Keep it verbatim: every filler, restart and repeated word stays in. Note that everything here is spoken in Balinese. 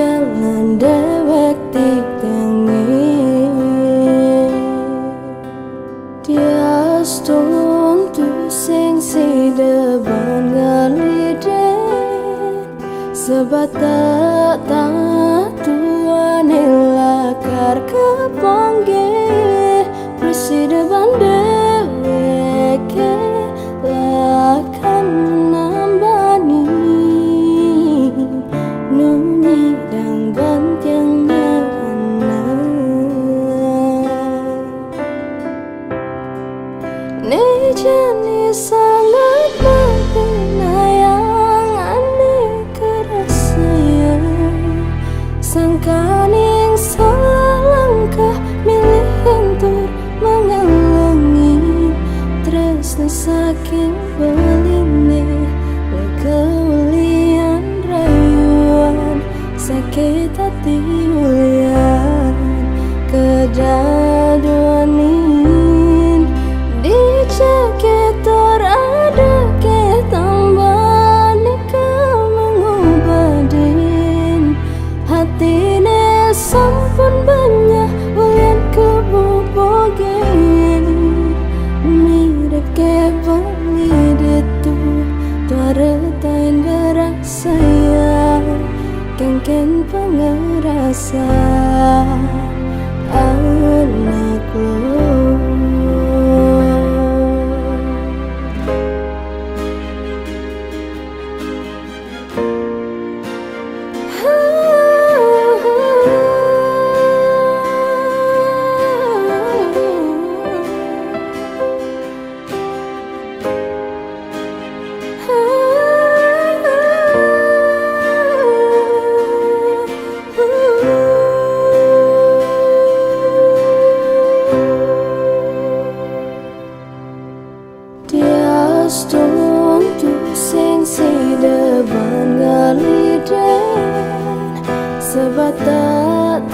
Lan dewek tiang ngiih. Diastun tusing sida ban ngaliden, sebatak tatuan lakar kapanggih, prasida ban dewek ke lakar nambani, nuni dang ban tiang nyana. Ni jani sangat makin ayang ane kerasayang. Sangkaning salah langkah milih entur mangalangi. Tresna saking beline, kaulian rayuan, sakit ati ulian kedaduanin. Dija ketor ada ke tambani ka mangubadin. Hatine sampun banyah ulian kabubugin. Mirip ke bali ditu, tuara tain berasaya, kengken pangarasa anak lo. Diastun tusing sida ban ngaliden, sebatak